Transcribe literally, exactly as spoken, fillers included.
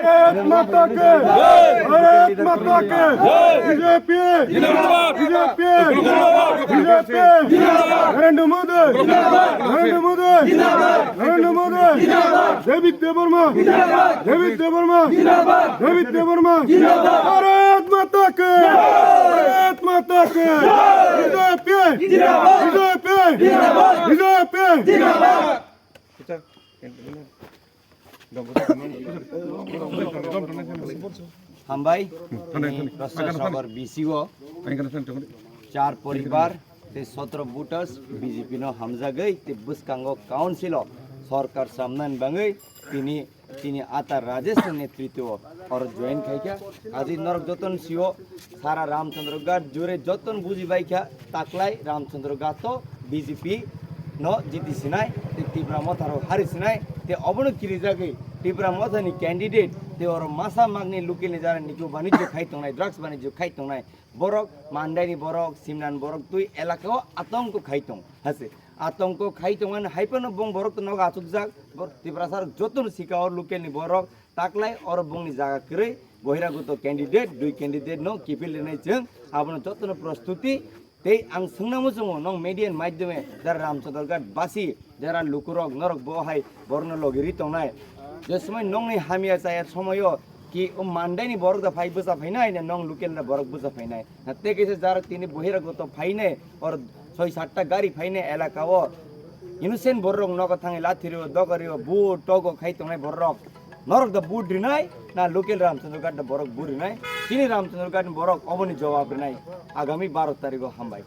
भारत माता के, भारत माता के, बीजेपी, बीजेपी, बीजेपी, नरेंद्र मोदी, नरेंद्र मोदी, नरेंद्र मोदी, देवित देवर्मा, देवित देवर्मा, देवित देवर्मा, भारत माता के, भारत माता के, BJP, BJP, BJP. Hambai, Prasad Sagar B C O, char poribar, te sotro voters, B J P no hamjagwi, te bwskango council o sorkar samnani bangwi tini, tini ata Rajesh ni netritwo oro join khaikha. Ajwi norok jotono sio, sara Ramchandra Ghat jure jotono buji baikha, taklai Ramchandra Ghat to B J P no jiti sinai, te Tipra Motha rok hari sinai, te obono kirijagwi Tipra Motha ni candidate, te oro masa magni local ni jara niku banijyo khai tongnai, drugs banijyo khai tongnai, borok Mandai ni borok, Simna ni borok twi elaka o atongko khai tong, hase atongko khai tongmani hai phano bong borok to nogo achukjak, bor-, Tiprasa rok jotono sika o local ni borok, taklai oro bongni jaga kwrwi, bohiragoto candidate, dui candidate no kiphil rinai chwng, abono jotono prostuti. Tei ang swngna muchungo, nong media ni maidhyome jara Ramchandra Ghat basi, jara lukurok, norok bo hai borokno logi ri tongnai. Je somoi nongni hamya chaya somoio ki o Mandai ni borok da phai bwsa phainai, na nong local da borok bwsa phainai. Na tei kaisa jara tini bohiragoto phainai, or soi satta gari phainai elaka o. Innocent borok nogo thangwi lathi rio, dogo rio, bu togo khai tongnai borok. Norok da vote rinai, na local Ramchandra Ghat da borok vote rinai. Chini Ramchandra Ghat ni borok oboni jawab rinai. Agami baro tarikh o hambai.